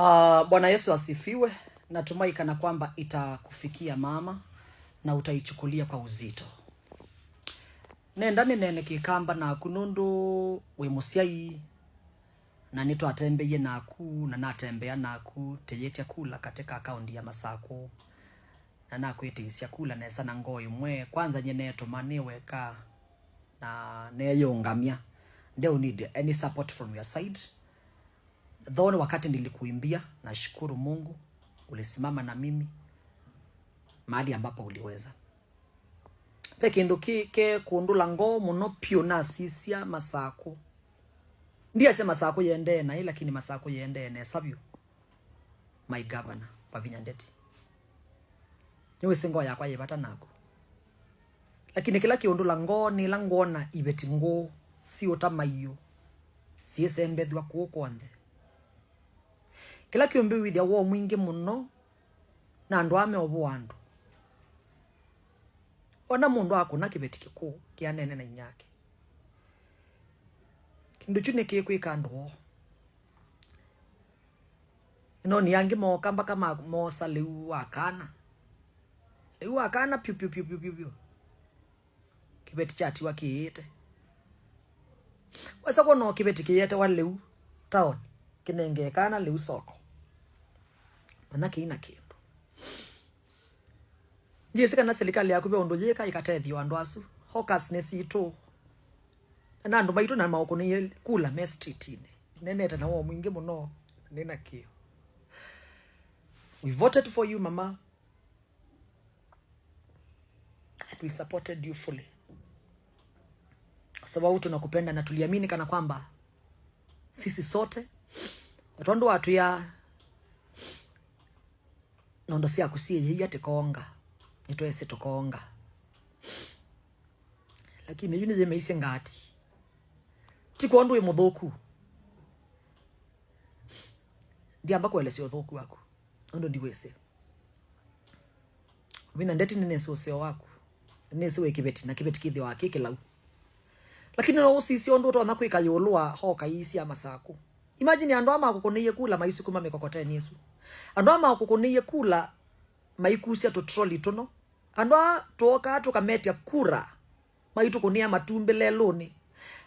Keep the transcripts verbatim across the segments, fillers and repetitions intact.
Ah, Bwana Yesu asifiwe. Natumai kana kwamba itakufikia mama na utaichukulia kwa uzito. Nenda nĩneene Kĩkamba naku nũndũ wĩ mũsyai, na nĩtwatembeie naku, na natembea naku, tĩyĩtya kula katika akaunti ya Masakũ, na nakwĩtĩĩsya kula nesa na ngoo ĩmwe. Kwanza nye neetũma nĩ weka na neyĩũngamya. Don't need any support from your side. Though wakati nilikuimbia, nashukuru Mungu, ulisimama na mimi mahali ambapo uliweza. Ve kĩndũ kĩ ke kũndũla ngoo mũno pyũ nasisya Masakũ. Ndiasya Masakũ yendee naĩ, lakini Masakũ yendee nesa vyũ. My governor, Wavinya Ndeti. Nĩwĩsĩ ngoo yakwa yĩ vata naku. Lakini kĩla kĩũndũla ngoo nĩ ĩla ngwona iveti ngũũ siũta maiũ, syĩsembethw'a kũũ kw'onthe. Kĩla kĩũmbĩwĩthya woo mwingĩ mũno na andũ aa meũvũa andũ. Ona mũndũ akũna kĩveti kĩkũũ kĩanene na inyake. Kĩndũ kyu nĩkĩkwĩka andũ woo. Nĩnoonie angĩ mooka mbaka ma-, moosa lĩu wa kana. Lĩu wa kana piu, piu, piu, piu, piu, piu. Kĩveti kyatiwa kĩĩte. Wesa kwona o kĩveti kĩyetewa lĩu taoni, kĩnengee kana lĩu soko. Manya kĩina kĩndũ. Ndyĩsĩ kana silikalĩ yaku ve ũndũ yĩka ĩkatethya andũ asu. Hawkers nĩ sitũ. Na andũ maitũ na maũkũnĩie kula me streetinĩ. Nenete na woo mwingĩ mũno, nĩ na kĩo. We voted for you, mama. And we supported you fully. Kwa sababu tunakupenda na tuliamini kana kwamba sisi sote, tondũ watwĩa nondo syaku syĩyĩia tĩkonga, nĩtwesĩ tũkonga. Lakini yu nĩyĩmeisye ngati. Ti kwondũ wĩ mũthũku. Ndiamba kũelesya ũthũku waku. Ũndũ ndiwĩsĩ. Wĩna ndeti nĩnĩsĩ ũseo waku. Nĩnĩsĩ wĩ kĩveti na kĩveti kĩthĩawa kĩ kĩlau. Lakini no ũsisye ũndũ ũtonya kwĩka ĩũlũ wa hawker ii sya Masakũ. Imagine andũ aa makũkũnĩie kula maisukuma mĩkokoteni ĩsu. Andũ aa makũkũnĩie kula maikusya tũtroli tũno. Andũ aa twokaa tũkametya kura maitũkũnĩa matumbĩ lelũnĩ.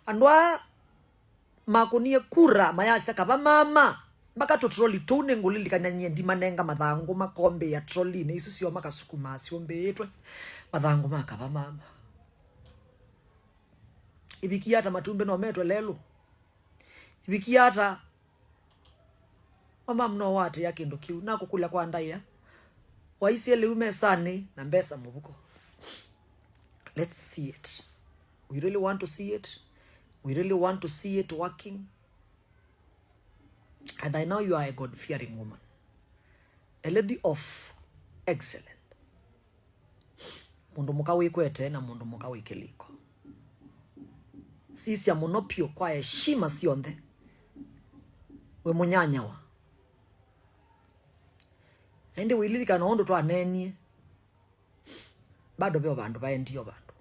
Andũ aa makũnie kura mayasya, "Kava mama." Mpaka tũtroli tũu nĩngũlilikany'a nyie ndimanenga mathangũ makombĩĩa trolinĩ isu syoo makasukumaa syũmbĩĩtwe mathangũ ma kava mama. Ivikie ata matumbĩ no metwe lelũ? Ivikie ata mama no waatĩĩa kĩndũ kĩu? Nakũkũlya kwa ndaĩa, waisye lĩu mesanĩ na mbesa mũvuko? Let's see it. We really want to see it. We really want to see it working. And I know you are a God-fearing woman, a lady of excellent. Mũndũ mũka wĩkwete na mũndũ mũka wĩ kĩlĩko. Sisya mũno pyũ kwa heshima syonthe. Wĩ mũnyanyawa. Na ĩndĩ wĩlilikana ũndũ twaneenie, bado ve o vandũ vaendie o vandũ.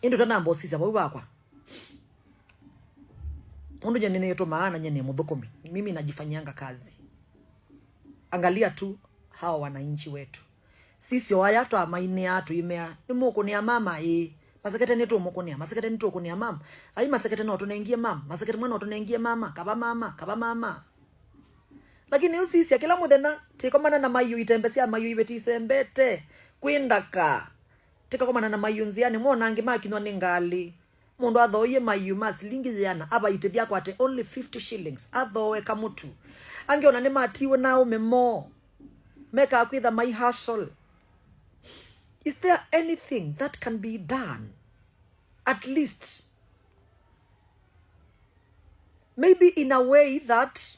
Ĩndĩ ũtanamba ũsisya vau vakwa, ũndũ nye nĩnĩtũmaa na nye nĩ mũthũkũmi, mimi najifanyianga kazi. Angalia tu hawa wananchi wetu. Sisyo aya twamainĩa tũimea, "Nĩmũkũnĩa mama?" Ĩĩ. Masekete nĩtũmũkũnĩa, masekete nĩtũkũnĩa mama. Ai, masekete no tũnengie mama, masekete mwe no tũnengie mama, kava mama, kava mama. Lakini ũsisya kĩla mũthenya, tĩkomana na maiũ, itembe sya maiũ iveti isembete, kwĩ ndaka. Tĩkakomana na maiũ nzĩanĩ, mwona angĩ makinywa nĩ ngalĩ. Mũndũ athooie maiũ ma silingi yĩana, avaitĩthya akwate only fifty shillings, athooe kamũtu. Angĩ ona nĩmatiwe na aũme moo, mekaa kwĩtha mai hustle. Is there anything that can be done? At least, maybe in a way that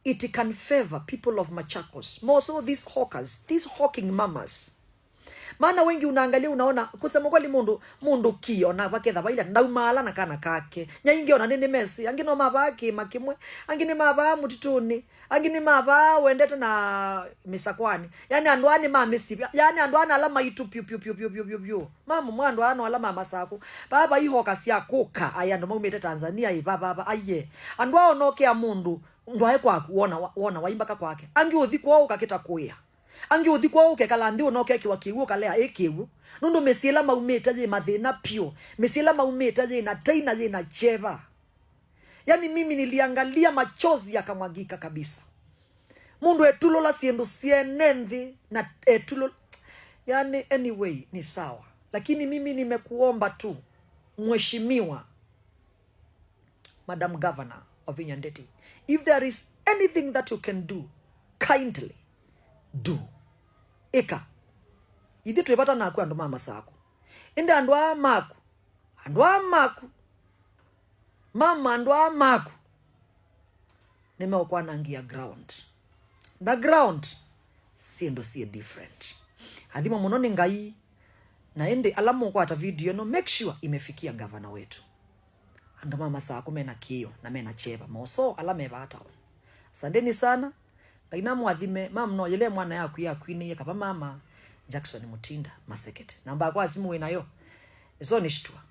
it can favor people of Machakos, more so these hawkers, these hawking mamas. Maana wengi unaangalia, unaona, kusema kweli, mũndũ, mũndũ ki ona vaketha vaila ndaumaala na kana kake. Nya ingĩ ona nĩ, nĩ mesĩ, angĩ no mavaa kĩĩma kĩmwe, angĩ nĩ mavaa mũtitũnĩ, angĩ nĩ mavaa wendete na mĩsakwani. Yani andũ aa nĩ ma mĩsyĩ, yani andũ aa nĩ ala maitũ piũ, piũ, piũ. Mamu mwa andũ aa no ala ma Masakũ. Vaa vai hawker sya kũka, ai andũ maumĩte Tanzania, ĩ, va, va, va, aiye. Andũ aa onokea mũndũ, Ndwae kwaku, wona wa- wona waimbaka kwake. Angĩ ũthi kwoo ũkakĩta kũĩa. Angĩ ũthi kwoo ũkekala nthĩ ũnokekĩwa kĩw'ũ ũkalea ĩ kĩw'ũ. Nũndũ mĩsyĩ ĩla maumĩte yĩ mathĩna pyũ. Mĩsyĩ ĩla maumĩte yĩ na tei na yĩ na kyeva. Yani mimi niliangalia machozi yakamwagika kabisa. Mũndũ etulũla syĩndũ syene nthĩ na etulũla. Yani anyway ni sawa. Lakini mimi nimekuomba tu, mheshimiwa Madam Governor Wavinya Ndeti, if there is anything that you can do, kindly do. Ĩka. Ithyĩ twĩ vata naku andũ ma Masaku. Ĩndĩ andũ aa maku, andũ aa maku, mama, andũ aa maku nĩmeũkwanangĩa ground. Na ground syĩndũ syĩ different. Athimo mũno nĩ Ngai. Na ĩndĩ ala mũkwata video ĩno, make sure imefikia gavana wetu. Andũ ma Masaku mena kĩo na mena kyeva. Mosoo ala me vaa town. Asanteni sana. Ngai namũathime. Mam, no yĩle mwana yaku yakwinĩie kava mama Jackson Mutinda Masekete. Namba yakwa ya simu wĩ nayo? Ĩso nĩ shtua.